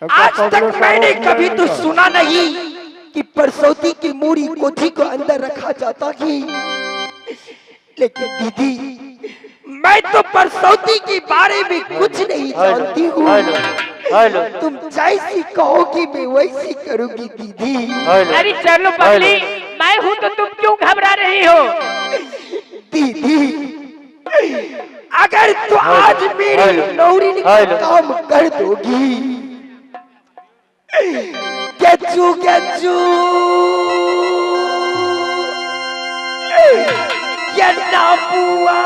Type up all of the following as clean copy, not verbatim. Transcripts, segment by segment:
आज तक मैंने कभी तो सुना नहीं कि परसौती की मूरी कोठी को अंदर रखा जाता थी, लेकिन दीदी मैं तो परसौती के बारे में कुछ नहीं जानती हूँ। हेलो। तुम जैसी कहोगी मैं वैसी करूंगी दीदी। हेलो। अरे चलो पगली, मैं हूँ तो तुम क्यों घबरा रही हो? दीदी अगर तू आज मेरी हेलो। नौरीन का हेलो। काम कर दोगी, गज्जू गज्जू ये बुआ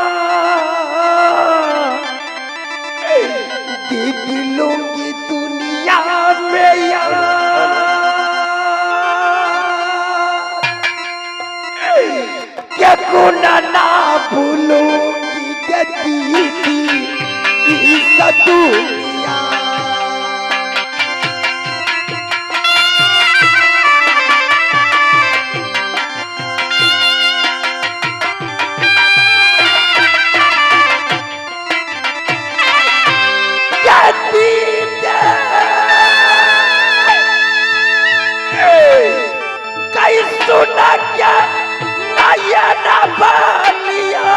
दीदी लूंगी दुनिया में यार, के गुना ना भूलूंगी के दीदी इस दुनिया। के दीदी कहीं सुना क्या नया ना बनिया,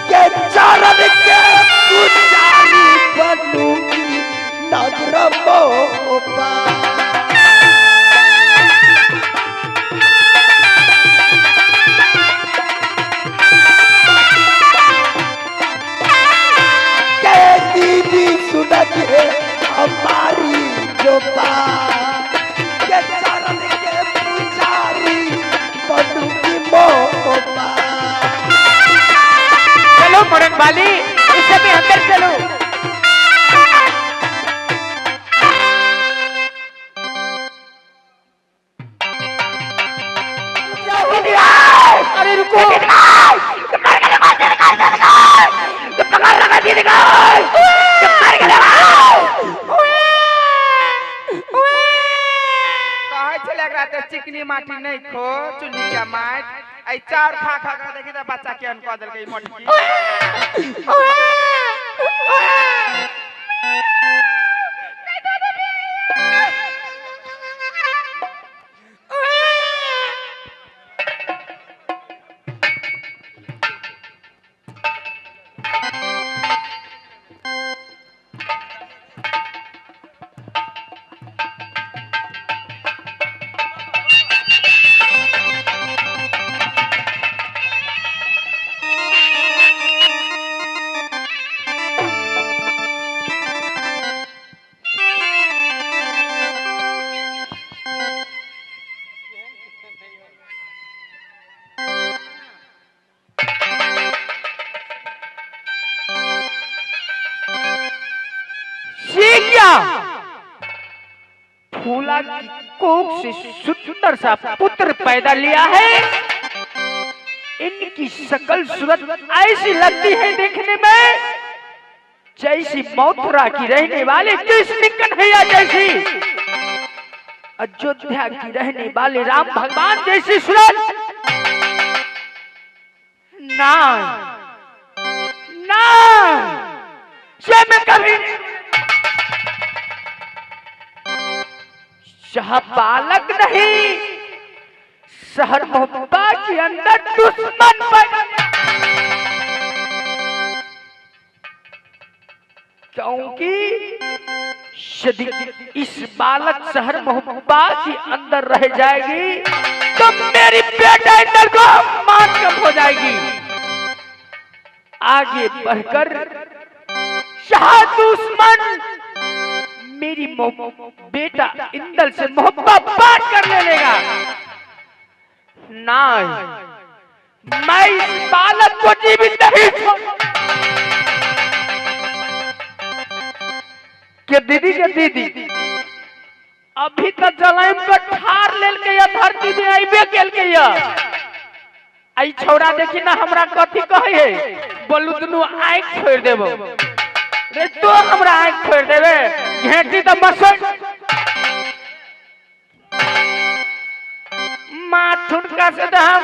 के चरण के पुजारी बनूंगी नगर मोपा। के दीदी सुन के हमारी जो बात, के चरण के पुजारी बनूंगी मोपा। चलो मुरंग वाली, इसे भी अंदर चलो। अरे रुको, कहै छलै एकरा तऽ चिकनी माटी नहि खो, चूल्ही के माटि। एहि चाउर खा खा के देखी तऽ बच्चा केहन कऽ देलकै ई मोटकी। ये क्या? फूला की कोख से सुंदर सा पुत्र पैदा लिया है। इनकी शकल सूरत ऐसी लगती है देखने में जैसी मथुरा की रहने वाले कृष्ण कन्हैया जैसी, अयोध्या की रहने वाले राम भगवान जैसी सूरत। ना ना, ये मैं कभी जहां बालक नहीं, शहर मोहब्बा के अंदर दुश्मन पैदा, क्योंकि यदि इस बालक शहर मोहब्बा के अंदर रह जाएगी तो मेरी बेटा इंदर को मान कम हो जाएगी। आगे बढ़कर शाह दुश्मन मेरी बेटा इंदल से मोहब्बत बात कर ले लेगा। ना, मैं इस बालक को जीवित नहीं छोड़। के दीदी के दीदी अभी तक जलाइम को ठार लेल के या धरती में आइबे गेल के या आई छौड़ा देखी ना हमरा कथी कहे है, बोलू दुनू आँख छोड़ देबो रे, तो हमरा आँख छोड़ देबे घेटी तो मसोड़ माथुनका से तो हम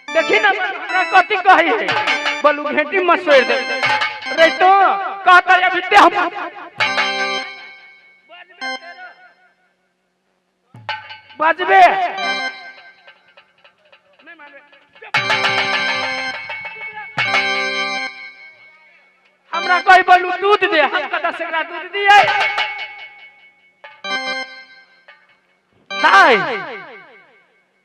देख देखी ना हमरा कथी कही है, बोलू घेंटी मसोड़ दे रे तो कहता अभी ते हम बजबे हमरा कोई बोलू दूध दे, हम कदा से एकरा दूध दिए नहीं।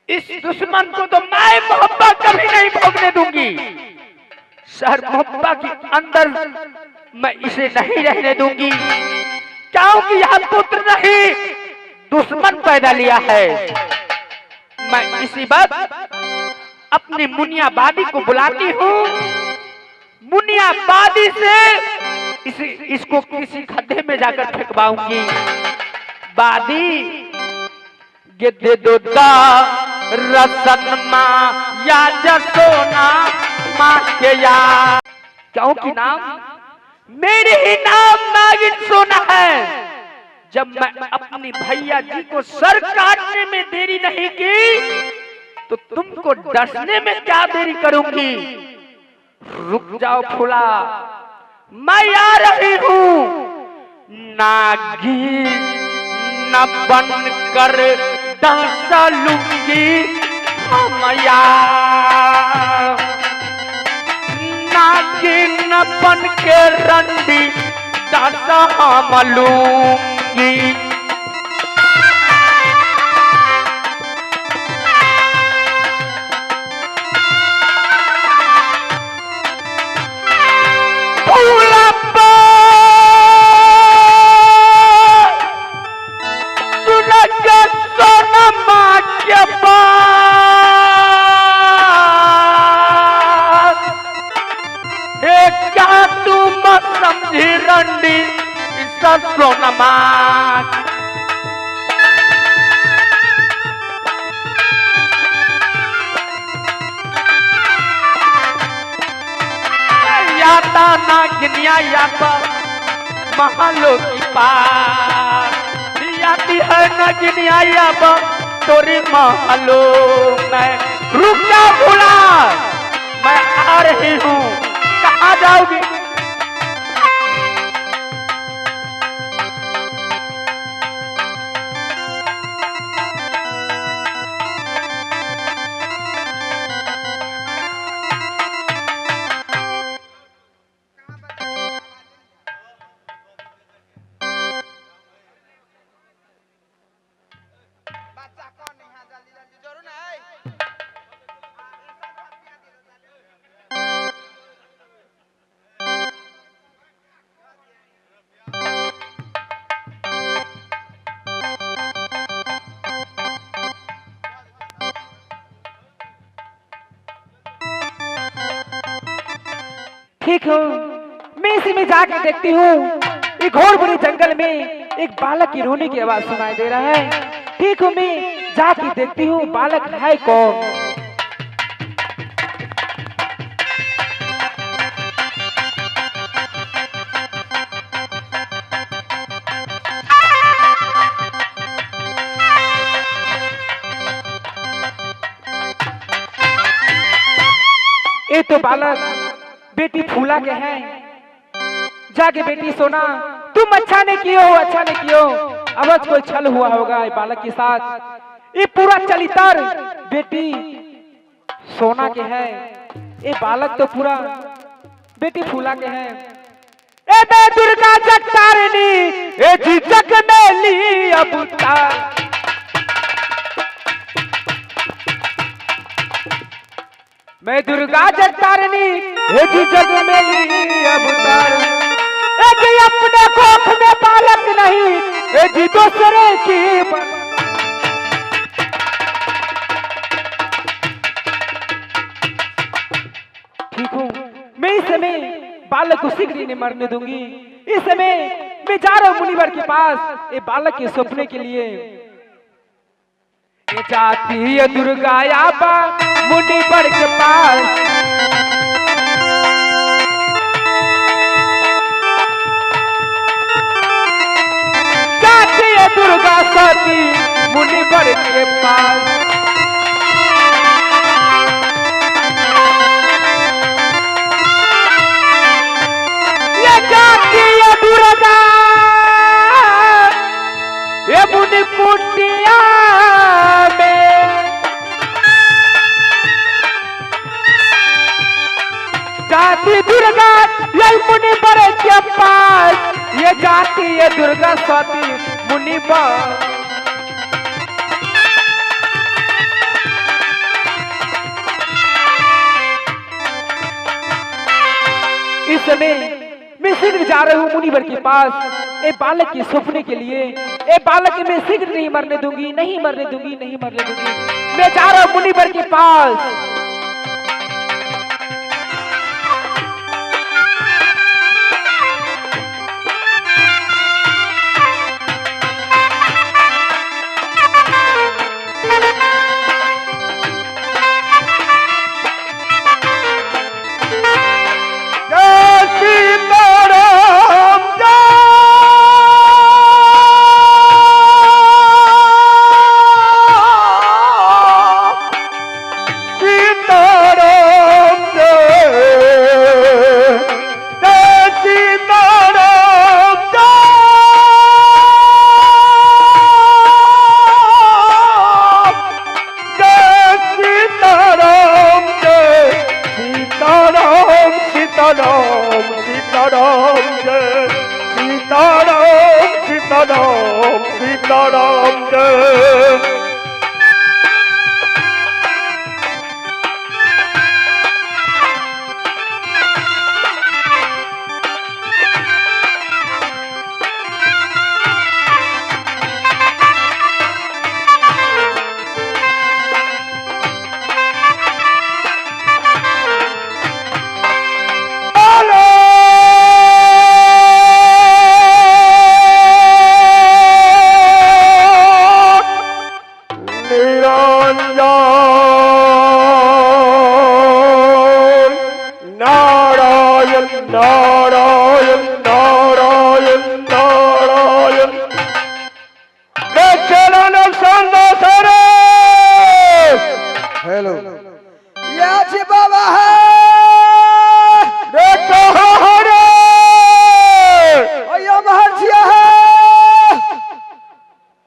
इस दुश्मन को तो मैं मोहब्बत कभी नहीं भोगने दूंगी। शहर मोहब्बत के अंदर मैं इसे नहीं रहने दूंगी, क्योंकि यह पुत्र नहीं दुश्मन पैदा लिया है। मैं इसी बात अपनी मुनियाबादी को बुलाती हूँ, मुनियाबादी से इसको किसी खड्डे में जाकर फेंकवाऊंगी। बादी गिद्ध दुदा रसन माँ या जसोना माँ के या, क्योंकि नाम मेरे ही नाम नागिन सोना है। जब मैं अपनी भैया जी को सर काटने में देरी नहीं की तो तुमको डसने में क्या देरी करूंगी। रुक जाओ फुला, मैं आ रही हूं। नागी न बन कर डसा लूंगी हमया, नागी न बन के रंडी डसा हम लूंगी। याता नागिनिया याता महलों की पार आती है नागिनिया याबा तोरे महलों में। रुक जा भूला, मैं आ रही हूँ, कहाँ जाओगी? ठीक हो, मैं इसी में जाकर देखती हूँ। एक घोर बुरे जंगल में एक बालक की रोने की आवाज सुनाई दे रहा है। ठीक हूँ, मैं जाके देखती हूँ बालक है कौन। ये तो बालक बेटी फूला के हैं। जाके बेटी सोना, तुम अच्छा नहीं किए हो, अच्छा नहीं किए हो। अवश्य कोई छल हुआ होगा ये बालक के साथ। ये पूरा चलितर बेटी सोना के है। ये बालक तो पूरा बेटी फूला के है। ए बे दुर्गा जगतारिणी, ए जी जग में ली अवतार। मैं दुर्गा जगतारिणी, ए जी जग में ली अवतार। ए जी अपने कोख में बालक नहीं, ए जी दूसरे की। ठीक हूँ, मैं इस समय बालक को शीघ्र नहीं मरने दूंगी। इस समय मैं जा रहा हूँ मुनिवर के पास ये बालक के सपने के लिए। ये जाती है दुर्गा याबा मुनिवर के पास। जाती है दुर्गा सती मुनिवर के पास। जाती दुर्गा ये मुनि बर के पास, ये जाती ये दुर्गा सती मुनि बर। इस समय मैं शीघ्र जा रहा हूँ मुनिवर के पास, ए बालक के सौंपने के लिए। ए बालक मैं शीघ्र नहीं मरने दूंगी, नहीं मरने दूंगी, नहीं मरने दूंगी। मैं जा रहा हूँ मुनिवर के पास।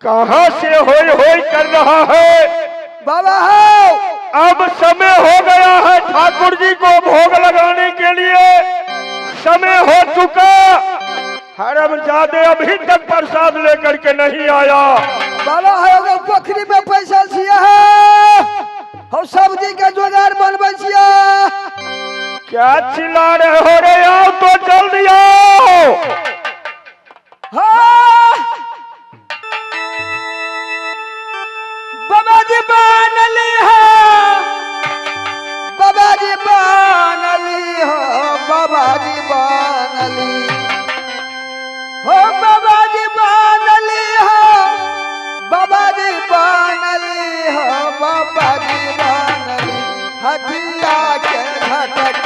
कहाँ से होई होई कर रहा है बाबा हो। अब समय हो गया है ठाकुर जी को भोग लगाने के लिए, समय हो चुका। हरमजादे अभी तक प्रसाद लेकर के नहीं आया। बाबा हो पोखरी में पैसा छिया है, हम सब्जी के जोगार बनबै छिया। क्या चिल्ला रहे हो रे, आओ तो जल्दी आओ। हाँ बाबा जी बनली हो, बाबा जी बनली हो, बाबा जी बनली हो, बाबा जी बनली हो, बाबा जी बनली हो, बाबा जी बनली हथिया के घटक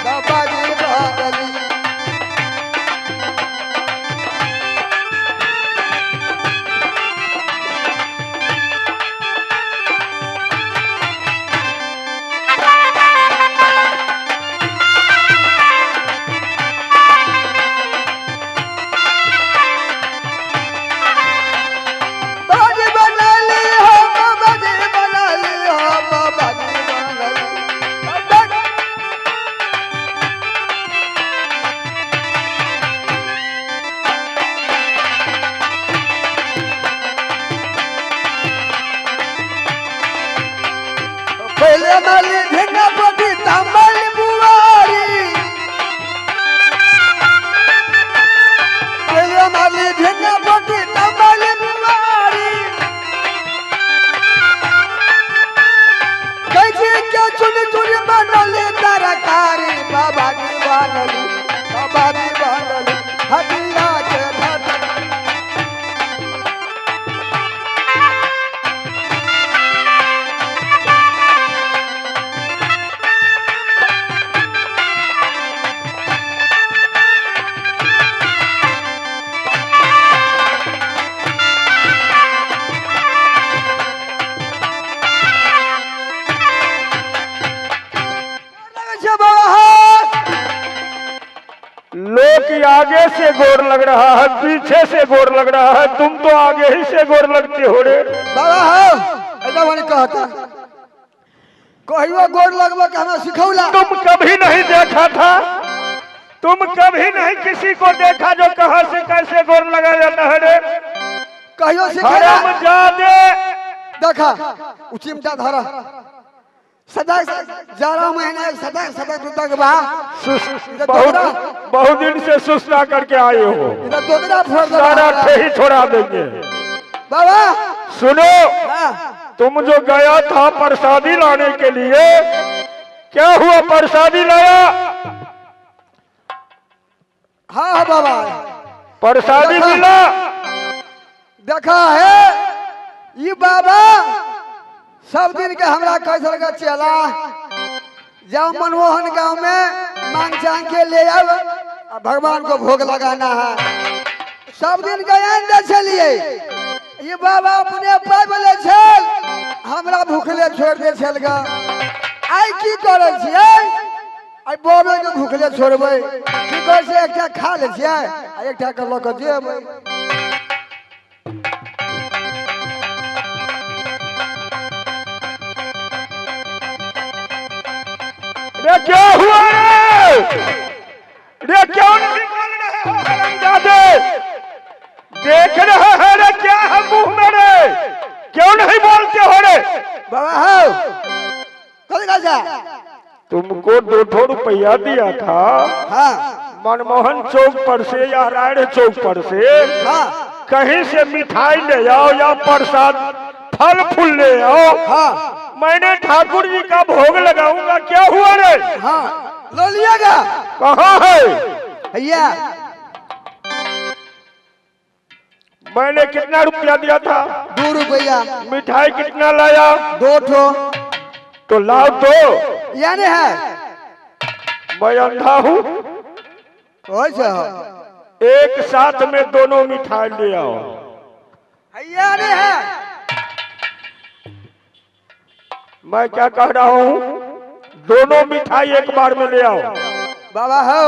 बाबा जी बनली। लोग आगे से गोर लग रहा है, पीछे से गोर लग रहा है, तुम तो आगे ही से गोर लगते हो रे। बाबा हो ऐसा मैंने कहा था। कहियो गोड़ लगबो के हमरा सिखौला। तुम कभी नहीं देखा था, तुम कभी नहीं किसी को देखा जो कहाँ से कैसे गोर लगा जाता है रे। कहियो सिखेला। हरामजादे। देखा उ चिमटा धरा सदा 11 महीना सदा सदा तक बा। बहुत बहुत दिन से सुसना करके आए हो, दोदरा फोड़ दे, सारा ठेही छोड़ा देंगे। बाबा सुनो, तुम जो गया था प्रसादी लाने के लिए, क्या हुआ? प्रसादी लाया? हाँ बाबा प्रसादी मिला। देखा है ये बाबा सब दिन के हमरा कैसल का चला जाओ मनमोहन गांव में मांग चांग के ले आओ, भगवान को भोग लगाना है। सब दिन के आन चलिए ये बाबा अपने पाबले छल, हमरा भूखले छोड़ दे छल गा। आई की करे छियै? आई बाबे के भूखले छोड़बै की कहै छै? एकटा खा ले छियै आ एकटा के लऽ के जेबै। रे क्या हुआ रे? रे क्यों नहीं बोल रहे हो हरामजादे? देख रहे हैं रे क्या है मुंह में रे, क्यों नहीं बोलते हो रे? बाबा हो कथी कहै? तुमको 2 रुपया दिया था। हाँ। मनमोहन चौक पर से या रायड़ चौक पर से, हाँ। कहीं से मिठाई ले आओ या प्रसाद फल फूल ले आओ। हाँ। मैंने ठाकुर जी का भोग लगाऊंगा। क्या हुआ रे? हाँ लो लिएगा। कहाँ है? भैया मैंने कितना रुपया दिया था? 2 रुपया। मिठाई कितना लाया? 2 ठो। तो लाओ तो। यानी है मैं अंधा हूँ? एक साथ में दोनों मिठाई ले आओ। यानी है मैं क्या कह रहा हूँ, दोनों मिठाई एक बार में ले आओ। बाबा हो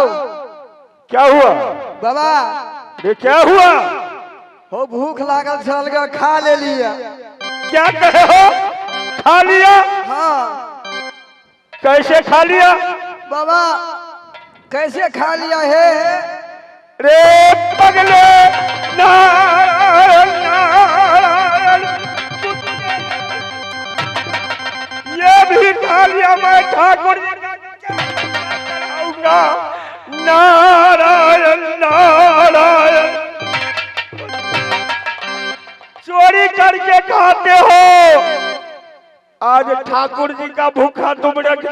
क्या हुआ? बाबा ये क्या हुआ? हो भूख लागल छल ग, खा ले लिया। क्या कहे हो? खा लिया? हाँ। कैसे खा लिया? बाबा कैसे खा लिया है रे पगले? नारायण नारायण ये भी खा लिया। मैं ठाकुर जी का चढ़ाऊंगा। नारायण नारायण चोरी करके खाते हो, आज ठाकुर जी का भूखा तुम रख